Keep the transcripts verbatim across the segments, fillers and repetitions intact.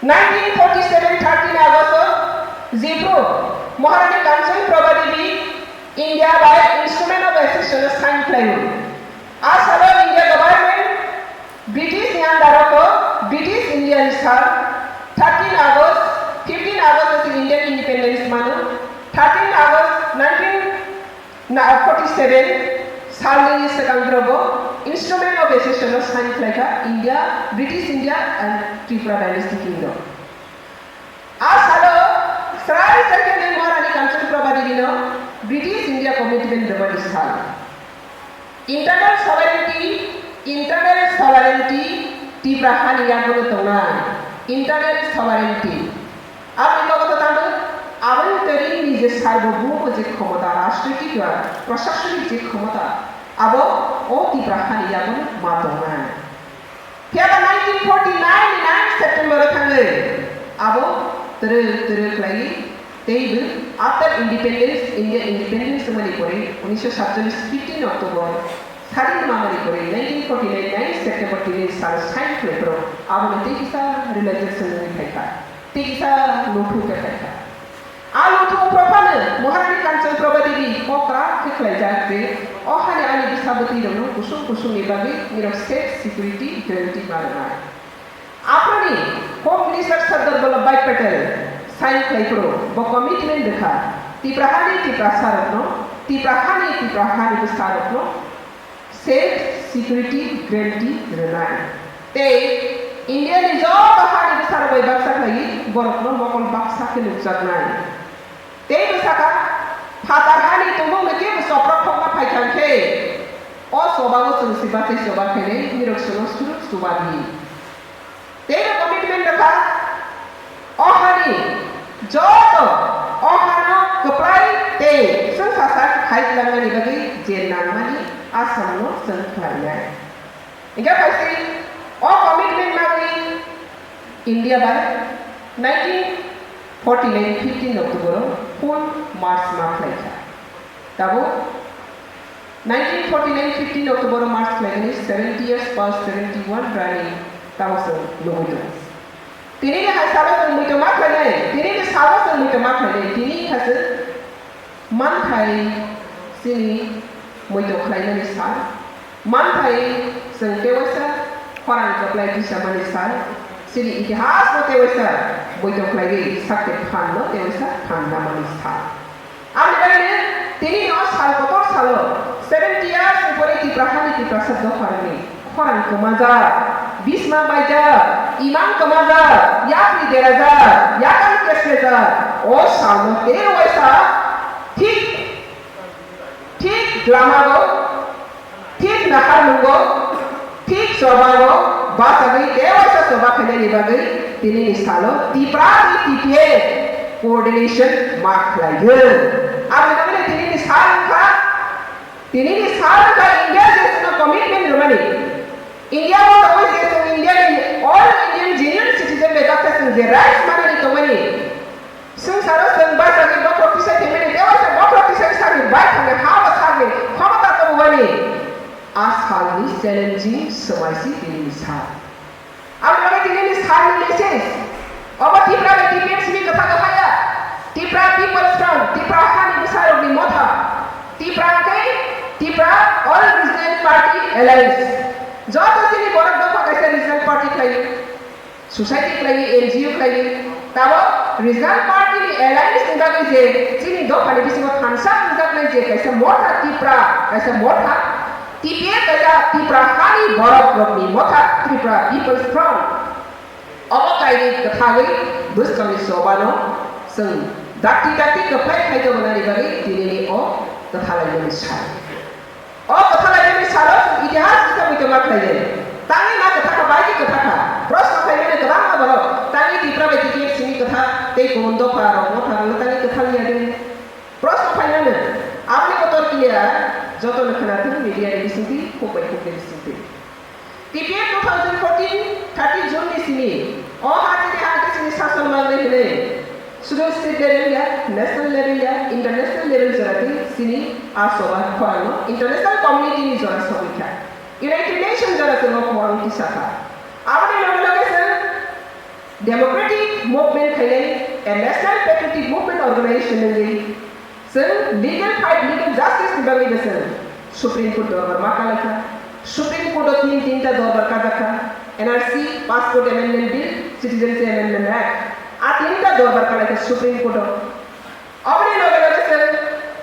Nineteen forty seven thirteen August o Jipro Maharani Kanchan Prabha Devi India bai Instrument of Accession o sign khlaio. A salo India government British ni under o British India ni sal thirteen August, fifteen August o Indian independence mano, thirteen August nineteen Na forty seven salni swkang drobo Instrument of Accession o sign khlaikha India, British India and Tripura Dynasty Kingdom. A salo srai saikhe Maharani Kanchan Prabha Devi no British India commitment rwmani sal. Internal sovereignty, internal sovereignty Tripura hani yagulo tongnai. Internal sovereignty. Aboni logo to tangwi, aboni twi ringni je sarbobomo je khomota, rajnoitik ba prashasonik je khomota, abo o Tipra hani yago ma tongnai. Phiya ba nineteen forty nine ni nine September o thangwi, abo twrwk twrwk khlaiwi teibo after independence, India independence wngmani pore, unisho satchallis fifteen October, sadin mamani pore, nineteen forty nine nine September tini sal sign khlai phuru, aboni tei kisa realization wngwi phaikha. Tei kisa luthuk khe phaikha. A luthuk phano Maharani Kanchan Prabha Devi kok kwrak khe khlaijak je, o hani ani bwsa bwtwi rokno kusung kusung ni bagwi nirok safe security guarantee ma rwnai. Aphani Home Minister Sardar Vallabhbhai Patel sign khlai phuru bo commitment rwkha, Tipra hani Tiprasa rokno, Tipra hani Tipra hani bwsa rokno safe security guarantee rwnai. Tei India ni joto hani bwsarok bai baksa khlaiwi borokno mokol baksa khe nukjaknai. Tei bwsakha phatar hani tongmung ni kebo choprok thokma phaikha khe o choba o chwng se bachai choba khainai hinwi rok chwngno suruk chuba di. Tei bo commitment rwkha, o hani joto o hano kwplai tei chwngsacha khai twlangmani bagwi je nangmani Assam no chwng khlainai. Hingkhe phaisi o commitment manwi India bai nineteen forty nine fifteen October o full march ma khlaikha. Tabuk nineteen forty nine fifteen October o march khlaimani seventy years past seventy one running tamo chwng nugwi tongo. Tini ni hai salo chwng muitu ma khlainai, tini ni salo chwng muitu ma khlainai, tini kha chwng manthai chini muitu khlaimani sal. Manthai chwng tewaisa khorang kwplai tisamani sal, chini itihas no tewaisa muitu khlaiwi sakte phan no tewaisa phan namani sal. Aboni bagwi tini no sal kotor salo seventy years ni pore Tipra hani Tiprasa dopha rwni khorang kwmajak, bisma baijak, imang kwmajak, yapri derajak, yakang keslejak, o salno tei waisa thik, thik lamago, thik naharmungo, thik chobago bachagwi tei waisa choba khainani bagwi tinini salo Tipra tei T P F coordination ma khlaigwng. Aboni bagwi tinini sal wngkha, tinini sal wngkha India je chwngno commitment rwmani. India o tongwi je chwng India ni all Indian genuine citizen bai baksa chwng je rights manani tongmani. Swngcharo chwng bachagwi bokhorok tisai thwimani, tei waisa bokhorok tisai sakni bai thangwi ha o sakni khomota tongmani. A salni challenging swmai si tinini sal. Aboni bagwi tinini salni message. Obo Tipra bai T P F C ni kwtha kwthaya. Tipra People's Front, Tipra hani bwsarokni motha. Tipra tei Tipra All Regional Party Alliance. Joto chini borok dopha kaisa regional party khlai. Society khlaiwi, N G O khlaiwi, tabok regional party ni alliance ni bagwi je chini dophani bisingo thansa wngjaknai je kaisa motha Tipra, kaisa motha T P F, kaisa Tipra hani borok rokni motha Tripura People's Front. Obo kainwi kwthagwi bwskangni chobano chwng dakti dakti kwplai khai tongmani bagwi tinini o kwthalaimani sal. O kwthalaimani salo chwng itihas kisa muitu ma khlainai. Tangwi ma kwthakha, bai khe kwthakha. Proshno khlaimani kwbangma borok. Tangwi Tipra bai T P F C ni kwtha tei kubun dopha rok motha rok tangwi kwthang ya de. Proshno khlaimani. Aboni kotor kiya jotono khwnathwng media ni bisingtwi, khuk bai khuk ni bisingtwi. T P F two thousand fourteen thirty June ni simi, o ha chini ha khe chini sason mangnai hwnwi, Sudu state level ya, national level ya, international level jora twi chini a choba khorang no international community ni jora sogwi kha. United Nation jora chwng o khorang tisa kha. Aboni loge loge chwng Democratic movement khainai, a national patriotic movement organization wngwi chwng legal fight, legal justice ni bagwi bo chwng Supreme Court dorbar ma kalaikha. Supreme Court o tin tinta dorbar kajakha, N R C, Passport Amendment Bill, Citizenship Amendment Act. A tinta dorbar kalaikha Supreme Court o. Aboni loge loge chwng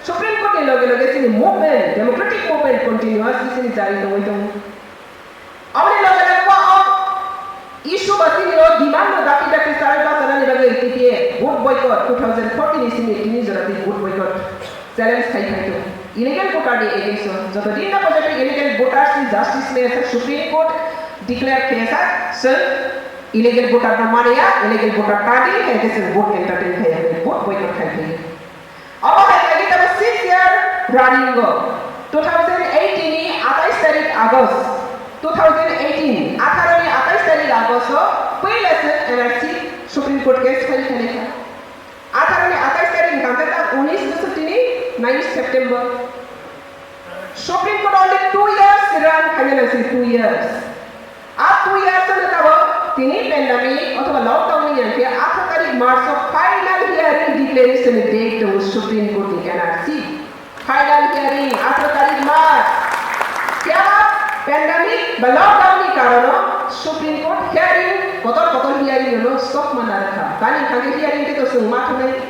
Supreme Court ni loge loge chini movement, democratic movement continuously chini jari tongwi tongo. Aboni loge loge o issue ba chini o demand no dakti dakti chari bachanani bagwi T P F vote boycott two thousand fourteen ni simi tini jora twi vote boycott challenge khai khai tongo. Illegal voter ni against o joto din na pojak illegal voters ni justice maya sa Supreme Court declare khe sa chwng illegal voter no mania, illegal voter tadi hai khe chwng vote entertain khai hai vote boycott khai khai. Omo hai khe tamo six year running o two thousand eighteen ni atais tarik August, two thousand eighteen, atharo ni atais tarik August o puila se N R C Supreme Court case file khainai kha. Atharo ni atais tarik hingkha khe ta unis bosor tini nine September. Supreme Court only two years run khaina nang si two years. A two years ano tabo tini pandemic othoba lockdown ni yang khe atharo tarik March o final hearing declaration ni date tongo Supreme Court ni N R C. Final hearing atharo tarik March. Phiya ba pandemic ba lockdown ni karono Supreme Court hearing kotor kotor hearing no sok mana rakha. Tani khange hearing khe to chwng ma thangnai,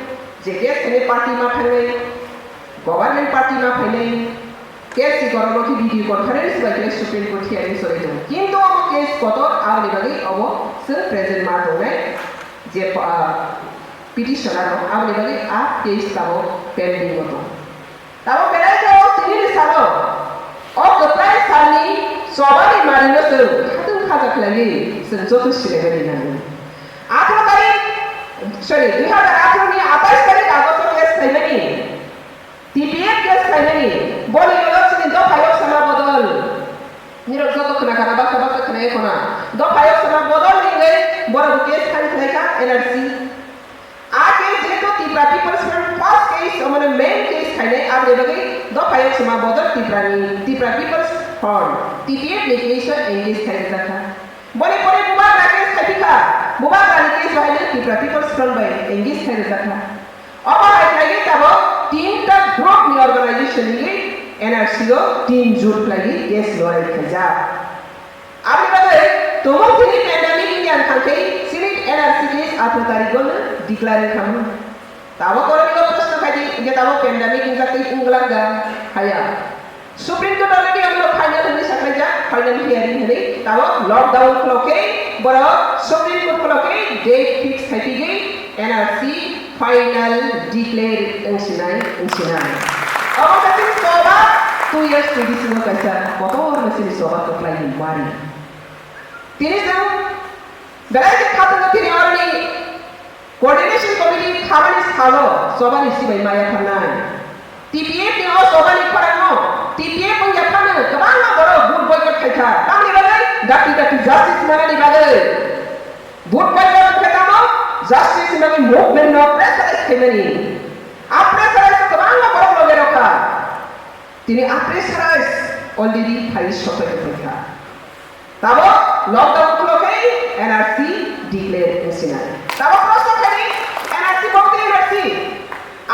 je case khainai party ma thangnai, government party ma phainai. Case ni borok no khe video conference bai khe Supreme Court hearing choli tongo. Kintu omo case kotor aboni bagwi obo chwng present ma tongnai je, ah, petitioner rok aboni bagwi a case tabok pending o tongo. Tabok belai khe o tini ni salo o kwplai salni chobani mari no chwng khatung khaja khlaiwi chwng joto sinai bai rinani. Atharo tarik, sorry, dui hazar atharo ni atais tarik August o case khlaimani. T P F case khainani, boni ulo chini dopha yok sama bodol. Nirok joto khna khna baksa baksa khna khna. Dopha yok sama bodol ni wngwi borok case khai khlai kha N R C. A case jehetu Tipra People's Front first case, omone main case khainai, aboni bagwi dopha yok sama bodol Tipra ni, Tipra People's Front, T P F ni case o engage khai rijak kha. Boni pore bubagra case khai kha, bubagra ni case o haino Tipra People's Front bai engage khai rijak kha. Omo hai khlaiwi tabok tinta group ni organization ni N R C o tin jut khlaiwi case lorai khaijak. Aboni bagwi tumung thini pandemic wngya wngkha khe chini N R C case atharo tarikgo no declare wngkha mung. Tabok oro nigo proshno khaidi, hingke tabok pandemic wngjak tei wngwlak da? Haya. Supreme Court already omono final hwnwi saklaijak, final hearing hwnwi. Tabok lockdown khulok khe borok Supreme Court khulok khe date fix khaipigwi N R C final declare wngsinai, wngsinai. Omo khe chini choba two years ni bisingo kaisa kotor no chini choba kwplai ni mari. Tini chwng belai khe khatung tini oroni Coordination Committee khabani salo chobani sibai maya thangnai. T P F ni o chobani khorangno T P F wngya phano kwbangma borok vote boycott khai kha. Tamni bagwi dakti dakti justice manani bagwi. Vote boycott wngkhe tamo justice ni bagwi movement no pressurize khaimani. A pressurize kwbangma borok loge rokha. Tini a pressurize already phai sopai kha. Tabok lockdown khulokhe N R C declare wngsinai. Tabok proshno khaidi N R C bokti N R C.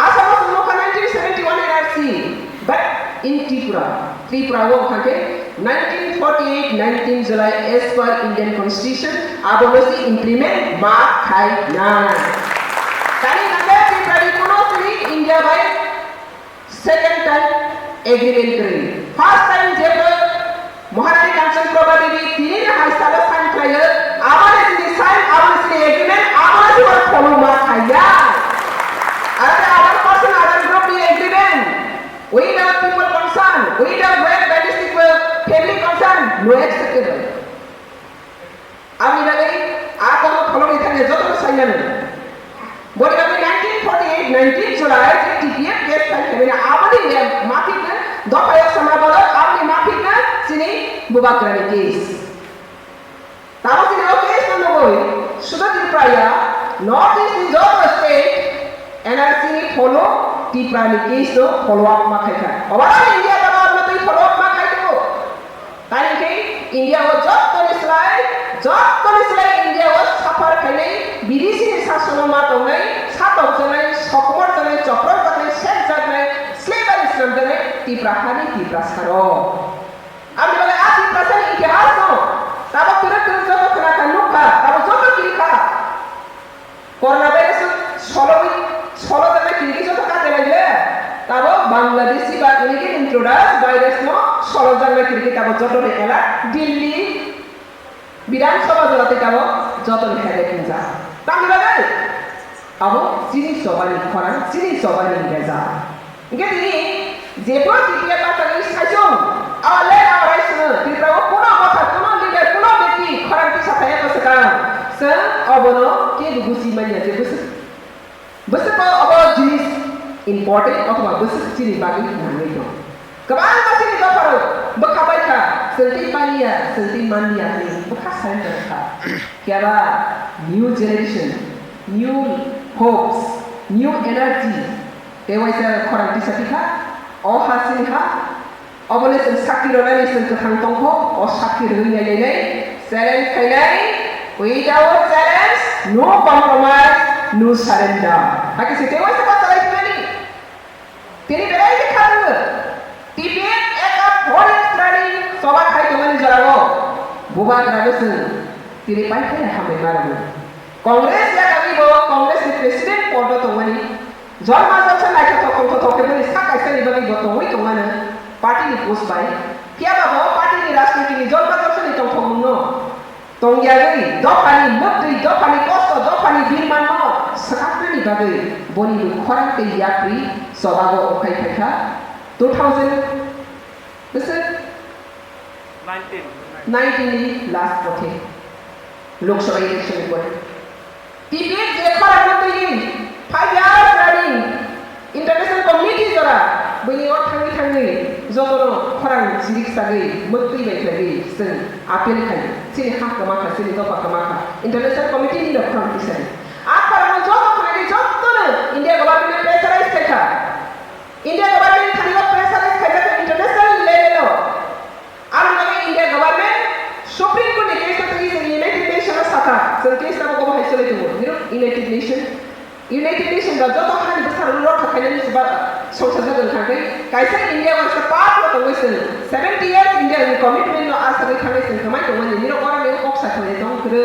Asamo chwng nukha nineteen seventy-one N R C. But in Tripura, Tripura o wngkha khe nineteen forty-eight nineteen July as per Indian Constitution abono se implement ma khai nai. Tani hwnkhe Tripura ni kuno simi India bai Second time agreement kwrwi. First time jebro Maharani Kanchan Prabha Devi tini ni hai salo sign khlaio, aboni sini sign, aboni sini agreement, aboni sini follow ma khaiya. Aro the other person, other group ni agreement, without people concern, without wet dynastic family concern, no acceptable. Aboni bagwi a kono phologwi thangya jotono sainani. Boni bagwi nineteen forty-eight nineteen July je T P F case file khaimani aboni le maphikna dopha yok sama bodol aboni maphikna chini bubagrani case. Tamo chini o case no nugwi sudo Tripura ya North East ni joto state N R C ni follow Tripura ni case no follow up ma khaikha. Overall India tamo aboni twi follow up ma khai tongo. Tani khe India o jottoni slai, jottoni slai India o suffer khainai Tiprahani Tiprasarok. Aboni bagwi a Tiprasani itihas no tabok twrwk twrwk joto khna kha, nuk kha, tabok joto kiri kha. Corona virus no sologwi, solojaknai kiriki joto kate lai le. Tabok Bangladeshi ba illegal intruders virus no solojaknai kiriki tabok joto ni ela Delhi, Bidhan Sabha jora tei tabok joto ni headache wngjak. Tamni bagwi? Abo chini chobani khorang, chini chobani result. Hingke tini jephru T P F ni bwskango saichung, our land, our rights hwno, Tripura o kuno motha, kuno leader, kuno bekti khorang tisa phaiya bwswkang, chwng obono kebo buchi manya je bwswk, bwswk obo jinis important othoba bwswk chini bagwi nangwi tong. Kwbangma chini dopharok bwkha bai kha, chwng tei paniya, chwng tei manliya hwnwi bwkha surrender kha. Phiya ba new generation, new hopes, new energy, tei waisa khorang tisa tikha, o ha chini ha, obole chwng sakti rwnani chwng kwthang tongkho, o sakti rwui nailainai, challenge khainai, without challenge, no compromise, no surrender. Hakhe se tei waisa bachalai phinani. Tini belai khe kha rwngwi. T P F ekta foreign training choba khai tongmani jorao bubagra no chwng tini pai phai hambai ma rwgo. Congress ya kami bo Congress ni president podo tongmani. Jon ma jon sa naithothok tongthothok khe bini sak kaisa ni bagwi bo tongwi tongmano party ni post bai. Phiya ba bo party ni rajniti ni jon ma jon sa ni tongthokmung no. Tongyagwi dophani mwktwi, dophani kosto, dophani birmanno swkaknani bagwi boni bwkhorang tei yapri chobago okhai phaikha two thousand bwswk nineteen. Nineteen ni last pore, Lok Sabha election ni pore. T P F je khorang mwktwi ni five years running International community jora bini o thangwi thangwi jotono khorang chirik sagwi mwktwi bai khlaiwi chwng appeal khai, chini ha kwma kha, chini dopha kwma kha, international community ni rok khorang tisari. A khorang no joto khnagwi jotono India government no pressurize khai kha. India government thani o pressurize khai kha international level o. Aboni bagwi India government Supreme Court ni case o twi chwng United Nation o sakha, chwng case tabuk obo hai chwlai tongo. Nirok United Nation, United Nation ba joto hani bwsarokno rokha khainani ba songsa jagwng kha khe kaisa India o kaisa part o tongwi chwng seventy years India ni commitment no asagwi thangwi chwng kwmai tongmani nirok oro ni kok sa khlai tong kwrwi.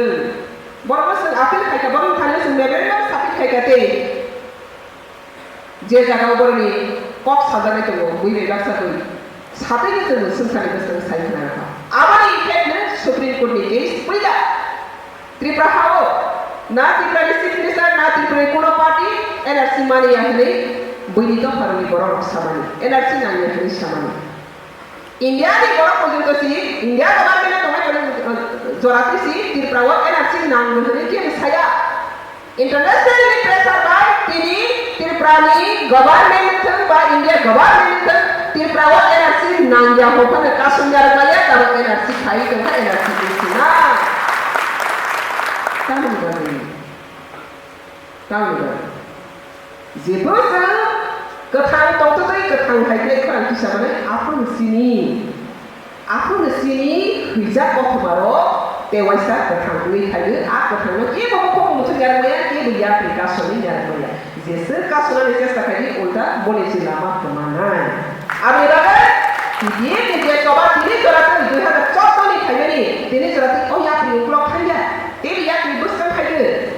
Borokno chwng appeal khai kha, borokni thani chwng memorandum submit khai kha tei Je jaga o boroni kok sajaknai tongo, bui bai baksa bui. Satwi no chwng bo swngcharni bwskango sai khna rwkha. Aboni effect no Supreme Court ni case puila. Tripura ha o na Tripura ni Chief Minister na Tripura ni kuno party N R C mani ya hwnwi buini dopha rwni borok rok samani, N R C nangya hwnwi samani. India ni borok porjonto si, India government no tongnai porjonto, uh, jora twi si Tripura o N R C nango hwnwi khe saya. International ni pressure bai tini Tripura ni government ni thung ba India government ni thung Tripura o N R C nangya ho phano kasumya rwmaya, tabo N R C khai tongkha, N R C issue na. Tamoni bagwi, tamoni bagwi. Jebo sa kwthang tongtwtwi kwthang hai khe khorang kisa mane aphuru sini. Aphuru sini hwijak kothoma rok tei waisa kwthang wngwi phaio. A kwthang no kebo bo kok muthung yarwkmaya, kebo yapri kasoni yarwkmaya. Jeswk kasonani chesta khaidi ulta boni se lama kwmanai. Aboni bagwi T P F ni je choba tini jora twi dui hazar choudo ni phaimani tini jora twi o yapri uklok thangya. Tei yapri bwskang khaio.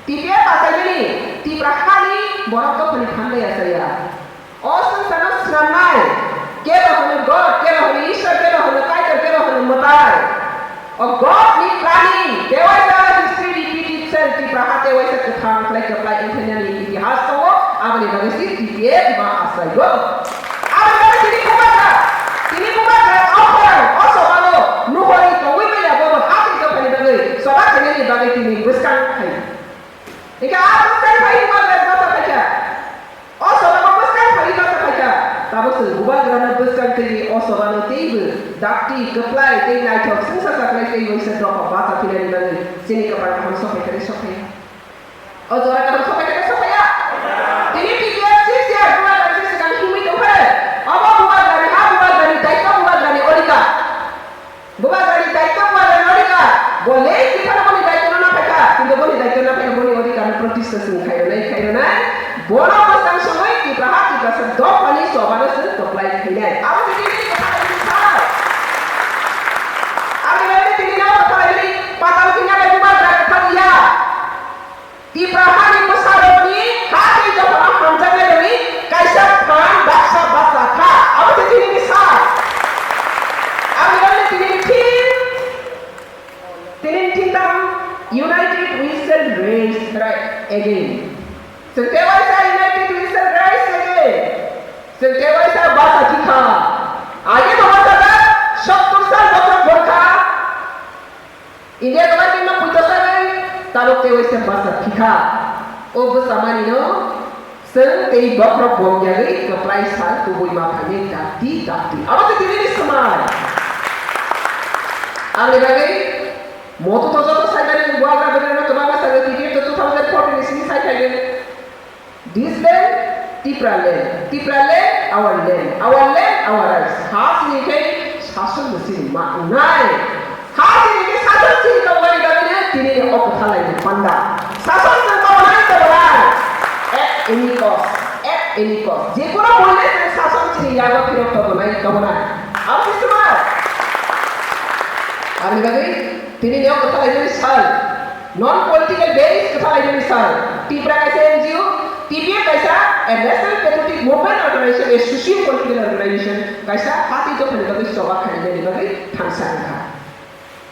T P F achaimani Tipra hani borok dophani phan bai achaiya. O swngcharno swnamnai, kebo hwno God, kebo hwno Ishwar, kebo hwno Kaitor, kebo hwno mwtai. O God ni planning, tewaisa history repeat itself, Tipra ha tewaisa kwthang khlai kwplai wngkhainani itihas tongo, aboni bagwi si T P F ma achaigo. Aboni bagwi tini bubagra, tini bubagra o khorang, o sobao nuhori tongwi manya bobo ha twi dophani bagwi, soba khainani bagwi tini bwskang khai. Hingke a bwskang phai bubagra basa phaikha. O sobao bwskang phai basa phaikha. Tabuk chwng bubagrano bwskang twi o sobano teibo dakti, kwplai tei naithok swngsa chaklai tei waisa dopha basa phinani bagwi chini kwpal kaham sophai khe sophaiya. O jora kaham sophai khe sophaiya. Tini T P F six year bubagra six year himwi tongkhe. Obo bubagrani ha, bubagrani daityo, bubagrani odhikar. Bubagrani daityo bubagrani odhikar. Bo late kiphano boni daityo no naphaikha, kintu boni daityo naphaikha boni odhikar no protista chwng khairwnai, khairwnai. Bono bwskang songwi Tipra ha Tiprasa dophani sobano chwng kwplai Waisa bwsa thikha. O bwsa manino chwng tei bokhorok bom yagwi kwplai sal kubui ma phainai dakti dakti. Abo khe tini ni swmai. Aboni bagwi moto to joto saimani bubagra bwrwirok kwbangma sajak T T F to two thousand fourteen ni simi sai phaigwi. This land, Tipra land. Tipra land, our land. Our land, our rights. Ha sini khe sason bo sini ma wngnai. Ha sini khe sason sini tongmani bagwino tini o kwtha laini panda. Sason chwng tongmani tongmani. At any cost. At any cost. Jekunu muile chwng sason sini yago phirok tongmani tongmani. Abo se swmai. Aboni bagwi tini o kwtha laini sal. Non political base kwtha lainani sal. Tipra kaisa N G O, T P F kaisa a National Patriotic Movement Organization, a socio political organization, kaisa party dophani bagwi choba khainani bagwi thansa wngkha.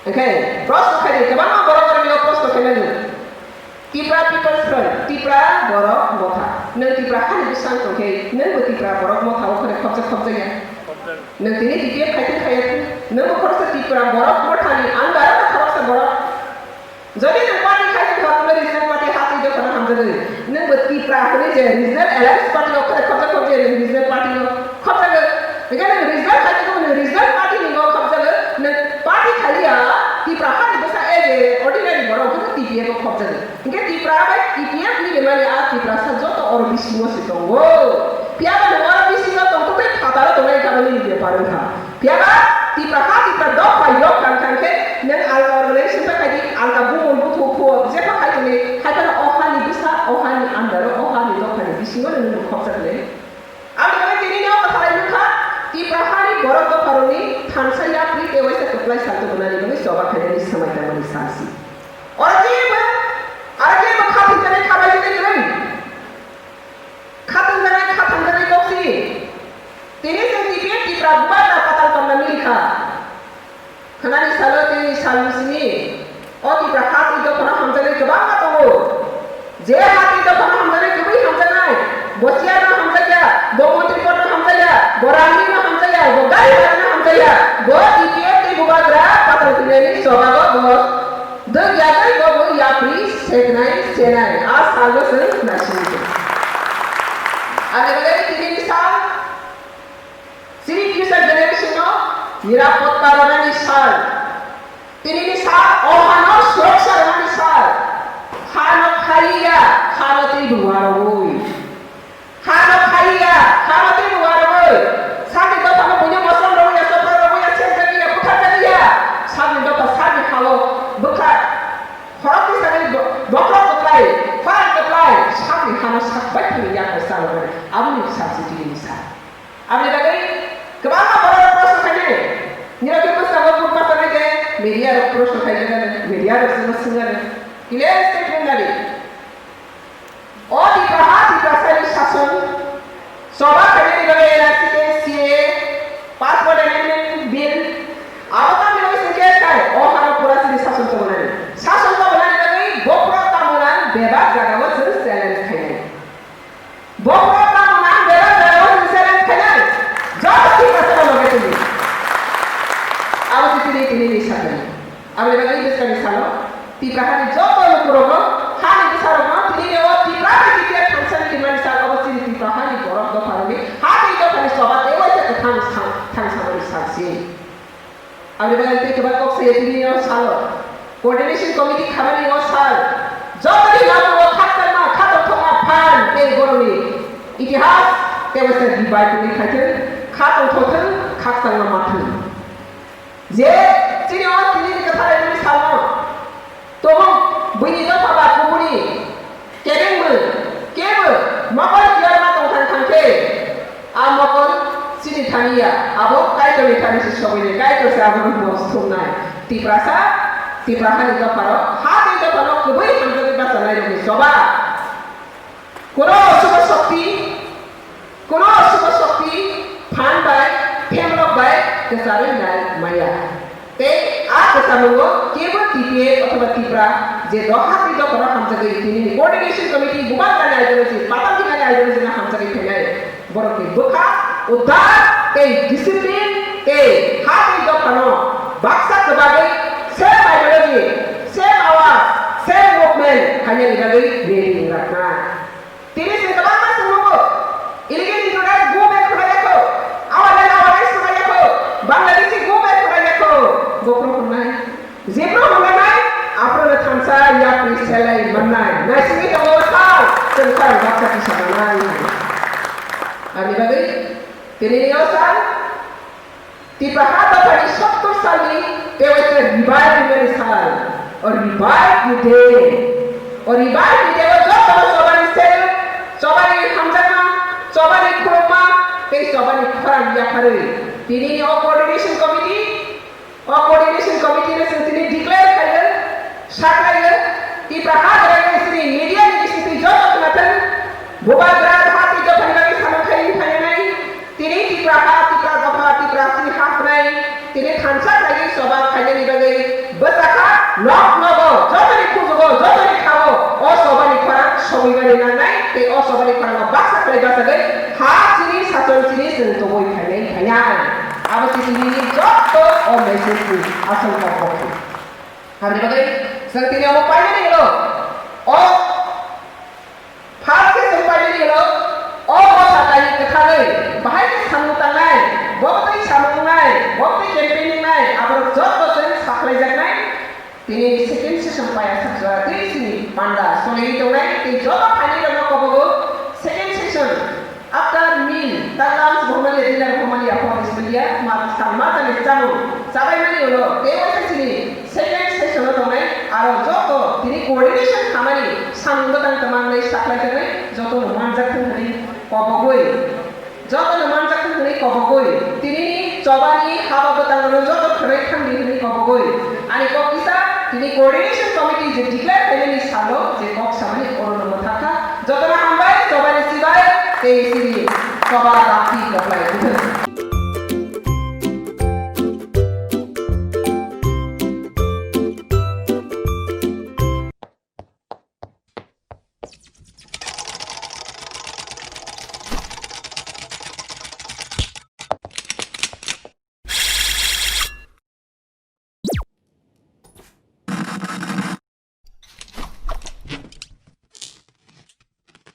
Hwnkhe proshno khaidi, kwbangma borok borok ni proshno khainani. Tipra People's Front, Tipra Borok Motha. Nwng Tipra hani bwsang tongkhe, nwngbo Tipra Borok Motha o khare khopjak khopjak ya. Nwng tini T P F khai thung khai ya thung, nwngbo khoroksa Tipra Borok Motha ni under o khoroksa borok. Jodi nwng party khai tongkha, nwng regional party ha twi dophano hamjagwi. Nwngbo Tipra hwnwi je regional alliance party o khare khopjak khopjak, nwng regional party o khopjagwi. Hwnkhe nwng regional khai tongkha, nwng regional party ni o khopjagwi. Nwng party khaiya, Tipra hani bwsa as a ordinary borok hwnwi T P F o khopjagwi. Hwnkhe Tipra bai T P F ni rimani a Tiprasa joto oro bisingo se tongo. Phiya ba nwng oro bisingo tongthok tei phataro tongnai kha bini bepar wngkha. Phiya ba Tipra ha Tipra dopha yok kang kang khe nwng alka organization bai khai di, alka bumung buthuk phuo jepha khai tongni, hai phano o hani bwsa, o hani under o, o hani dophani bisingo nwng nwng khopjak le. Aboni bagwi tini no kwthalai nukha, Tipra hani borok dopharokni thansa yapri tei waisa kwplai sal tubunani bagwi choba khainani swmai tangmani salsi. Oro jebo, aro jebo kha thwngjaknai kha bai jwnai kwrwi. Kha thwngjaknai kha thangjaknai kok si. Tini chwng T P F Tipra bubagra patal tongna milikha. Khanani salo tei salni simi o Tipra ha twi dophano hamjaknai kwbangma tongo. Je ha twi dophano hamjaknai kwbwi hamjaknai, bo chairman hamjakya, bo montri podno hamjakya, bo rangni no hamjakya, bo gari bhara no hamjakya, bo T P F tei bubagra patal twinani chobago bo dwk yagwi bo bo yapri seknai senai a salno chwng naisingdi. Ani bagwi tini ni sal Chini future generation no nirapotta rwnani sal. Tini ni sal, o hano suraksha rwnani sal. Hano khaiya, hano tei duwa rwui. Hano khaiya, hano tei duwa rwui. Sani dopha no buino mosol rwui ya, chopra rwui ya, chengjagiya, butharjagiya. Sani dopha, sani halo bwkha. Khorok ni sani bo-, bokhorok kwplai, pharai kwplai, sani hano sak bai thani ya kaisa rwui. Aboni sal si tini ni sal. Aboni bagwi kwbangma borok rok proshno khainai. Nini khe bwskango phone ma sanai khe media rok proshno khaijak ano, media rok sino swng ano. Clear statement nadi. O Tipra ha Tiprasa ni sason choba khainani bagwi N R C khe C A A, Passport Amendment Bill, abo tamni bagwi chwng khe khai, o hano pura chini sason tongmani. Sason tongmani bagwi bokhorok tamo nang bebak jagao chwng challenge khainai. Bokhorok tamo nang bebak jagao chwng challenge khainai. Joto Tiprasa no loge tongdi. Abo se tini tini ni sakni. Aboni bagwi bwskangni salo Tipra hani joto lukurokno, hani bwsarokno tini o Tipra bai Tipra thansani rimani sal obo chini Tipra hani borok dopharokni ha tei dophani choba tei waisa kwthang thang-, thangsamani salsi. Aboni bagwi tei kwbang kok saya tini o salo. Coordination committee khamani o sal. Jotoni lamu o khakchangma, khatongthokma phan tei borokni itihas tei waisa divide wngwi khaithwng, khatongthokthwng, khakchangma mathwng. Je chini o tini ni kwtha laimani salo. Tobok buini dopha ba kubuni kebengmung kebo mokol tiyar ma tong thang thang khe, a mokol chini thani ya, abo Kaitorni thani se sogwi nai, Kaitor se abono bo sumnai. Tiprasa, Tipra hani dopharo, ha tei dophano kubui hamjagwi bachalairokni choba. Kuno suba shokti, kuno suba shokti phan bai, themrok bai kwcharwi nai maya. Tei a kwchamungo kebo T P F othoba Tipra je doha tei dophano hamjagwi tini ni coordination committee bubagrani ideology, patal thikani ideology no hamjagwi phainai. Borokni bwkha, uddar tei discipline tei ha tei dophano baksa kwbagwi same ideology, same awaz, Self movement khainani bagwi ready wngjaknai. Tini chwng kwbangma chwng nugo. Illegal immigrant go back khlai yakho. Awareness, awareness khlai yakho. Bangladeshi go back khlai yakho. Bokhorok hwnwi. Jephru hwnwi aphruno thansa yapri selai mannai. Naisingwi tongo thang. Chwng thang baksa kisa manai. Ani bagwi tini ni osa Tipra ha dophani sottor salni tei waisa revive hwnmani sal, o revive ni day, o revive ni day o jotono chobani sel, chobani hamjakma, chobani khulumma tei chobani khorang yapharwi tinini o coordination committee, o coordination committee no chwng tini declare khaigwi, sakhlaigwi, Tipra ha dophani chini media ni bisingtwi joto khnathang, Bubagra dophani bagwi samung khai phainai. Tini Tipra ha, Tipra dopha, Tipra chini ha hwnwi tini thansa khlaiwi choba khainani bagwi bwsakha nok nogo jotoni kuchugo, jotoni khao o chobani khorang sogwimani nangnai tei o chobani khorango baksa khlai bachagwi ha chini sason chini chwng tubui khainai khainai. Abo se tini joto o message ni asol kok kok. Aboni bagwi chwng tini omo painani hwno o First khe chwng painani hwno, o Mosa Kaini kwthagwi bahai khe samung tangnai, bo twi samung wngnai, bo twi campaign wngnai, aborok joto chwng sakhlaijaknai. Tini second session paiya sak jora twi sini panda choliwi tongnai, tei joto phainairokno kobogo second session after meal, ta lunch bo maliya, dinner bo maliya, hor is maliya, ma, sa, ma tani chamung chabai mani ulo, tei waisa sini Second session o tongnai aro joto tini coordination khamani samung bwtang twmang nai saklai tongnai joto no manjak thung hwnwi kobogwi, joto no manjak thung hwnwi kobogwi, tini ni chobani haba bwtang no joto khwnai thang di hwnwi kobogwi ani kok kisa tini coordination committee je declare khainani salo je kok samani oro no mwthak kha. Joto no hambai, chobani sibai tei sini choba dakti koplai bwthang.